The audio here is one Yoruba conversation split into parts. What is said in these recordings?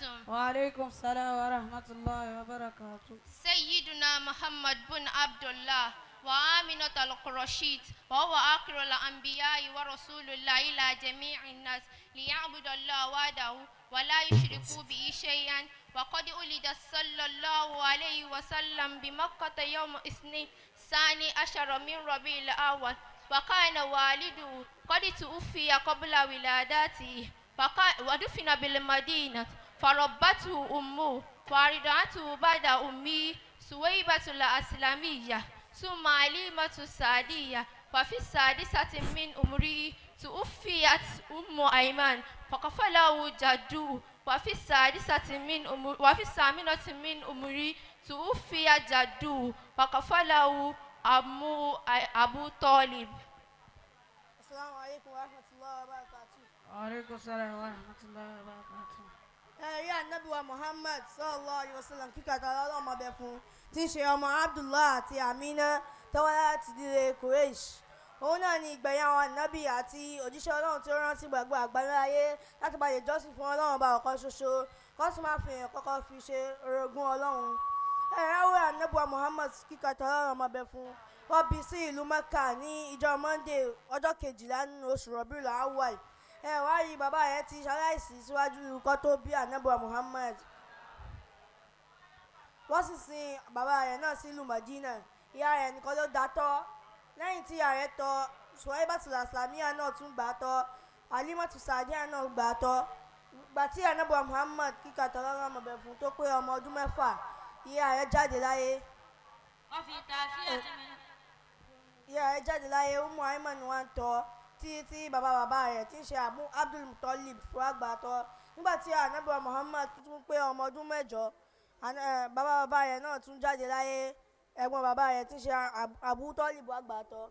وبركاته. وعليكم السلام ورحمة الله وبركاته. سيدنا محمد بن عبد الله وآمنة القرشيت، وهو آخر الأنبياء ورسول الله إلى جميع الناس ليعبد الله وحده ولا يشركوا به شيئا. وقد ولد صلى الله عليه وسلم بمكة يوم اثنين 12 من ربيع الأول، وكان والده قد توفي قبل ولادته، ودفن بالمدينة، فربته أمه وأرضعته بعد أمه سويبة الأسلمية ثم عليمة السعدية. وفي السادسة من عمره توفيت أم أيمن فكفله جده، وفي الثامنة من عمره توفي جده فكفله عمه أبو طالب. السلام عليكم ورحمة الله وبركاته. وعليكم السلام ورحمة الله وبركاته. Ẹ̀rí Ànábì wa Muhammad sallallahu alayhi wa sallam, kíkà tààrà ọlọ́mọ bẹ fún, tí ń ṣe ọmọ Abdullah àti Amina tọ́wọ́ láti ìdílé Quraysh. Òun náà ni ìgbẹ̀yìn àwọn ànábì àti òjíṣẹ́ Ọlọ́run tí ó rántí gbàgbọ́ àgbáláyé láti bá lè jọ́sìn fún Ọlọ́run ọba ọ̀kan ṣoṣo, kó sì máa fi èèyàn kọ́kọ́ fi ṣe orogún Ọlọ́run. Ẹ̀rí àwòrán Ànábì wa Muhammad, kíkà tààrà ọlọ́mọ bẹ fún, wọ́n bí sí ìlú Mecca ní ìjọ Monday, ọjọ́ 12 nínú oṣù Rabiul Awwal. Ẹ wá rí, bàbá rẹ̀ ti ṣaláìsí síwájú kó tó bí Ànábì wa Muhammad. Wọ́n sì sin bàbá rẹ̀ náà sílùú Madina. Ìyá rẹ̀ nìkan ló dá tọ́. Lẹ́yìn tí ìyá rẹ̀ tọ́, Suwaibatul Aslamiyya náà tún gbà á tọ́, Alimatu Sadiya náà gbà á tọ́. Gbà tí Ànábì wa Muhammad, kíkà tọ́lọ́rọ́ ọmọbẹ̀ fún, tó pé ọmọ ọdún 6, ìyá rẹ̀ jáde láyé. وفي التاسعة من Ìyá rẹ̀ jáde láyé. Umu Aiman wá ń tọ́ tí tí bàbá bàbá rẹ̀ tí ń ṣe Abu Abdul Muttalib fún àgbà tọ́. Nígbà tí Ànábì wa Muhammad tún pé ọmọ ọdún 8, bàbá bàbá rẹ̀ náà tún jáde láyé. Ẹ̀gbọ́n bàbá rẹ̀ tí ń ṣe Abu Talib àgbà tọ́.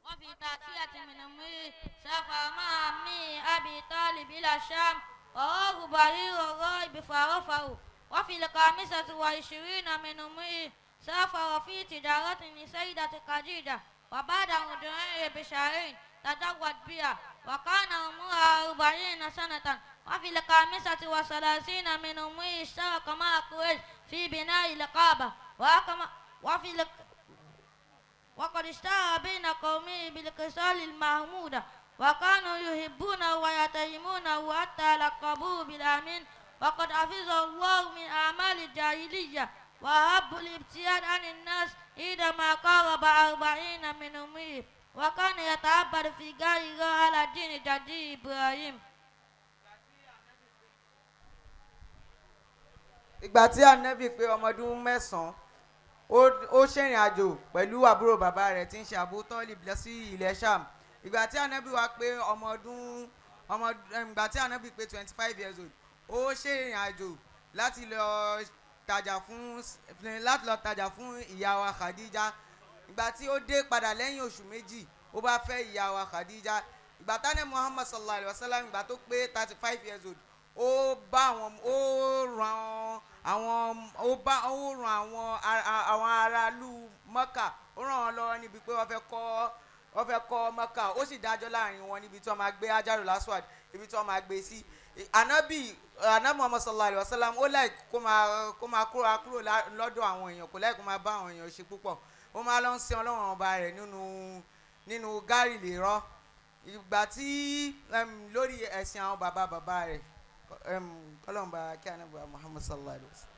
وفي التاسعة من عمره سافر مع عمه أبي طالب إلى الشام، وراه برير الراهب فعرفه. وفي 25 من عمره سافر في تجارة لسيدة خديجة، وبعد رجوعه بشهرين تزوج بها، وكان عمرها 40 سنة. وفي 35 من عمره اشترك مع قريش في بناء الكعبة وأقام وقد اشتهر بين قومه بالخصال المحمودة، وكانوا يحبونه ويحترمونه حتى لقبوه بالأمين. وقد حفظه الله من أعمال الجاهلية وأحب الابتعاد عن الناس عندما قارب 40 من عمره، وكان يتعبد في غار على دين جده إبراهيم. Ìgbà tí Anabi pé ọmọ ọdún 9, ó ṣèrìn àjò pẹ̀lú àbúrò bàbá rẹ̀ tí ń ṣe Abu Talib lọ sí ilẹ̀ Sham. Ìgbà tí Anabi wá pé ọmọ ọdún ọmọ em, ìgbà tí Anabi pé 25 years old, ó ṣèrìn àjò láti lọ tajà fún ìyá wa Khadija. Ìgbà tí ó dé padà lẹ́yìn oṣù 2, ó bá fẹ́ ìyá wa Khadija. Ìgbà tánà Muhammad sallallahu alayhi wa sallam, ìgbà tó pé 35 years old, ó ran àwọn aráàlú Mọ́kà, ó ràn wọ́n lọ́wọ́ níbi pé wọ́n fẹ́ kọ́ Mọ́kà. Ó sì dájọ́ láàrin wọn níbi tí wọ́n máa gbé Hajarul Aswad, ibi tí wọ́n máa gbé sí. Anabi Muhammad sallallahu alayhi wa sallam, ó láì kó máa kóra kúrò lọ́dọ̀ àwọn èèyàn, kò láì kó máa bá àwọn èèyàn ṣe púpọ̀. Ó máa lọ ń sin Ọlọ́run ọba rẹ̀ nínú gárì lè rọ́ ìgbà tí lórí ẹ̀sìn àwọn bàbá bàbá rẹ̀. Kọ́lọ́mbà kí Anabi Muhammad sallallahu alayhi wa sallam.